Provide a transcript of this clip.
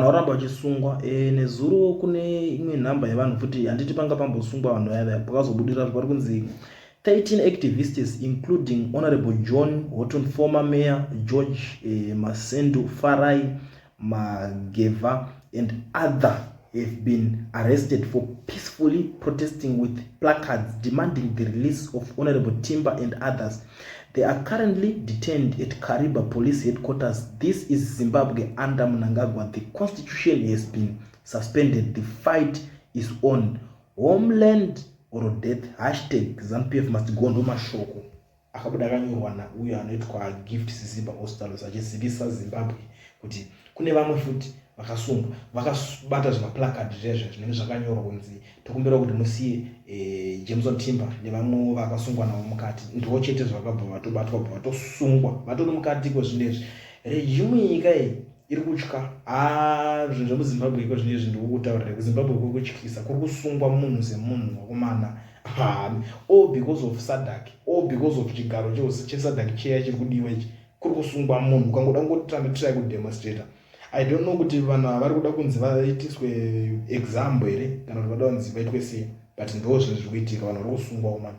Vanhu varamba vachisungwa. Nezuro kune imwe nhamba yevanhu futi. Handiti panga pambosungwa vanhu vaya vaya, pakazobudira pari kunzi 13 activists, including Honorable John Horton, former mayor George Masendu, Farai Mageva and other, have been arrested for peacefully protesting with placards demanding the release of Honorable Timber and others. They are currently detained at Kariba Police Headquarters. This is Zimbabwe under Mnangagwa. The constitution has been suspended. The fight is on. Homeland or death. #ZanuPF must go. Ndo mashoko akabuda akanyorwa nauyo anoitwa Gift Siziba Ostallos, achizivisa Zimbabwe kuti kune vamwe futi vakasungwa, vakabata zvimaplacard zvezve zvinenge zvakanyorwa kunzi tokumbira kuti musiye Jameson Timber nevamwewo vakasungwa navo mukati. Ndo chete zvakabva vatobatwa, bva vatosungwa, vatori mukati kwezvinezvi. Regime nyika iyi iri kutya. Ha, zvinhu zvemuZimbabwe iko zvinezvi, ndikukutaurira, kuZimbabwe kuri kutyisa, kuri kusungwa munhu semunhu, wakomana, all because of SADC, all because of chigaro cheSADC cheya chiri kudiwa ichi. Kuri kusungwa munhu ukangoda kungotry kudemonstrata. I don't know kuti vanhu ava vari kuda kunzi vaitiswe example here kana kuti vada kunzi vaitwe sei, but ndo zvinhu zviri kuitika. Vanhu vari kusungwa, komana.